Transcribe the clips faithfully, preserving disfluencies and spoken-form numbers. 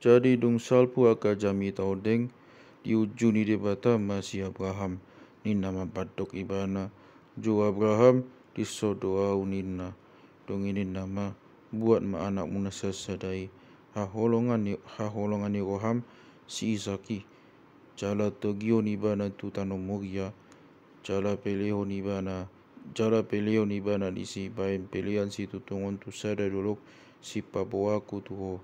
Jadi dung salpu angka jamita ondeng, diunjuni Debata ma si Abraham, ninna ma mandok ibana, jo Abraham, dison do ahu ninna. Dung i ninna ma, buat ma anakmu na sasada i, haholongan ni, haholongan ni roham si Isak i. Jala togihon ibana tu tano Moria, jala pelehon ibana, jala pelehon ibana disi bahen pelean situtungon tu sada dolok sipaboaonku tu ho.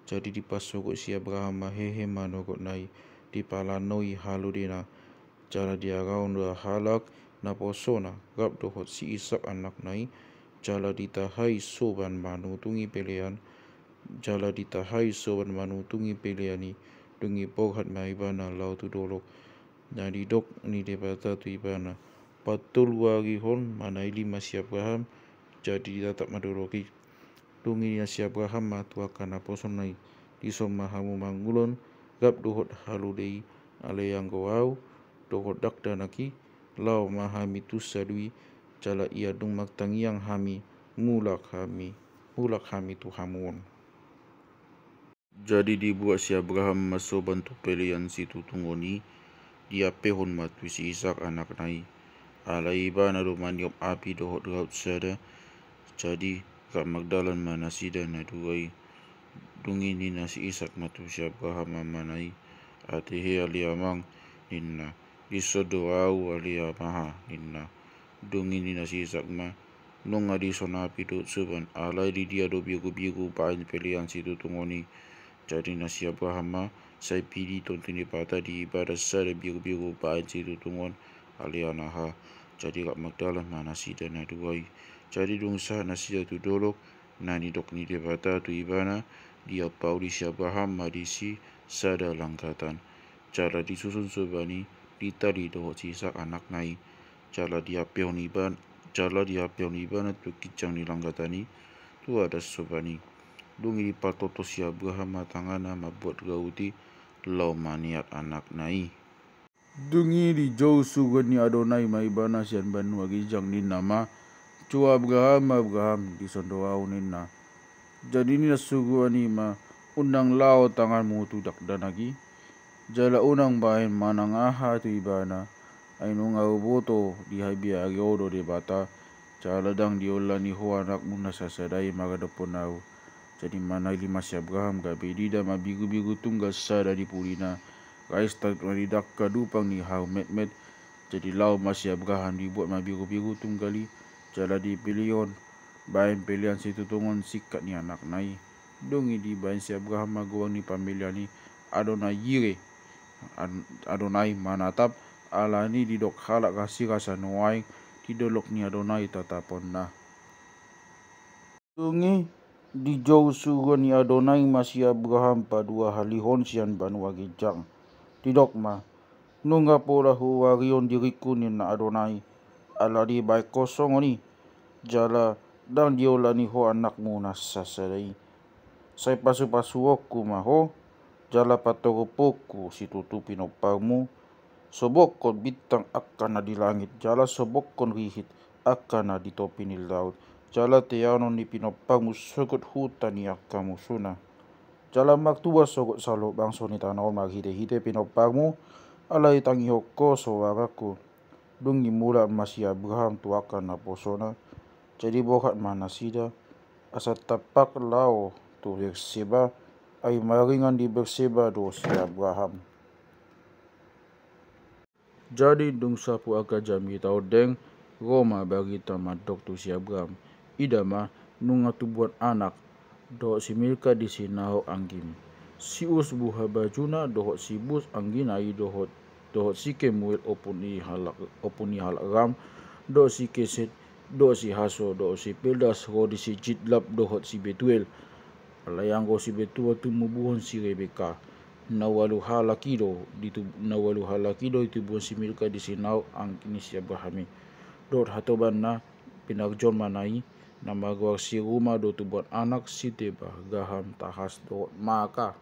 Jadi dipasogot si Abraham ma hehe manorotna i, dipalanoi halodena. Jala diarahon do halak naposona, rap dohot si Isak anakna i, jala ditahai soban manutungi pelean, jala ditahai soban manutungi pelean i, dung i borhat ma ibana laho tu dolok. Na didok ni Debata tu ibana, patoluarihon ma na i lima si Abraham, jadi ditatap ma dolok i. Dung i ninna si Abraham ma tu angka naposona i, dison ma hamu mangulon, rap dohot halode i, alai anggo ahu, dohot dakdanak i, laho ma hami tu sadui, jala ia dung martangiang hami, mulak hami, mulak hami tu hamu on. Jadi dibuat si Abraham ma soban tu pelean situtungon i, diampehon ma tu si Isak anakna i. Alai ibana do maniop api dohot raut sada, jadi rap mardalan ma nasida na dua i. Dung i ninna si Isak ma tu si Abraham amana i, ate he ale amang, ninna, dison do ahu ale amaha, ninna. Dung i ninna si Isak ma, nunga dison api dohot soban, alai di dia do birubiru bahen pelean situtungon i. Jadi ninna si Abraham ma, sai pidi tontu ni Debata di ibana sada birubiru bahen situtungon, ale anaha. Jadi rap mardalan ma nasida na dua i. Jadi dung sahat nasida tu dolok, na nidok ni Debata tu ibana, diampauli si Abraham ma disi sada langgatan. Jala disusun soban i, ditali dohot si Isak anakna i. Jala diampehon iban-, jala diampehon ibana tu ginjang ni langgatan i, tu atas soban i. Dung i dipatoto si Abraham ma tanganna mambuat gaut i, laho maneat anakna i. Dung i dijou suruan ni Adonai ma ibana sian banua ginjang ninna ma, jo Abraham, Abraham, dison do ahu ninna. Jadi ninna suruan i ma, unang laho tanganmu tu dakdanak i, jala unang bahen manang aha tu ibana, ai nunga huboto di habiari on do Debata, jala ndang diolani ho anakmu na sasada i mangadophon ahu. Jadi manaili ma si Abraham gabe diida ma birubiru tunggal sada di pudina, rais tarik na di dangka dupang ni hau metmet. Jadi laho ma si Abraham, dibuat ma birubiru tunggal i, jala dipelehon bahen pelean situtungon singkat ni anakna i. Dung i dibahen si Abraham ma goar ni pamelean i Adonai Yire, Ad-, Adonai manatap, alani didok halak hasirasa nuaeng di dolok ni Adonai tataponna. Dung i dijou suruan ni Adonai ma si Abraham paduahalihon sian banua ginjang. Didok ma, nunga pola huarihon diringku ninna Adonai, ala dibahen ho songon i, jala ndang diolani ho anakmu na sasada i. Sai pasupasuonku ma ho, jala patorupku situtu pinomparmu, sobokhon bintang angka na di langit, jala sobokhon rihit angka na di topi ni laut, jala teanon ni pinomparmu sogot huta ni angka musuna. Jala martua sogot saluhut bangso ni tano on marhitehite pinomparmu, ala ditangihon ho soarangku. Dung i mulak ma si Abraham tu angka naposona, jadi borhat ma nasida, asa tampak laho tu Berseba, ai maringan di Berseba do si Abraham. Jadi dung salpu angka jamita ondeng, ro ma barita mandok tu si Abraham, ida ma, nunga tubuan anak, dohot si Milka disi Nahor anggim, si Us buhabajuna, dohot si Bus anggina i, dohot, dohot si Kemuel ompu ni halak, ompu ni halak Ram, dohot si Kesed, dohot si Haso, dohot si Pildas, ro di si Jidlap, dohot si Betuel. Alai anggo si Betuel tubuhon si Rebeka. Na ualu halak i do ditub-, na ualu halak i do ditubuhon si Milka disi Nahor anggina si Abraham i. Dohot hatobanna, pinarjolmana i, na margoar si Reuma do tubuan anak, si Teba, Gaham, Tahas dohot Maaka.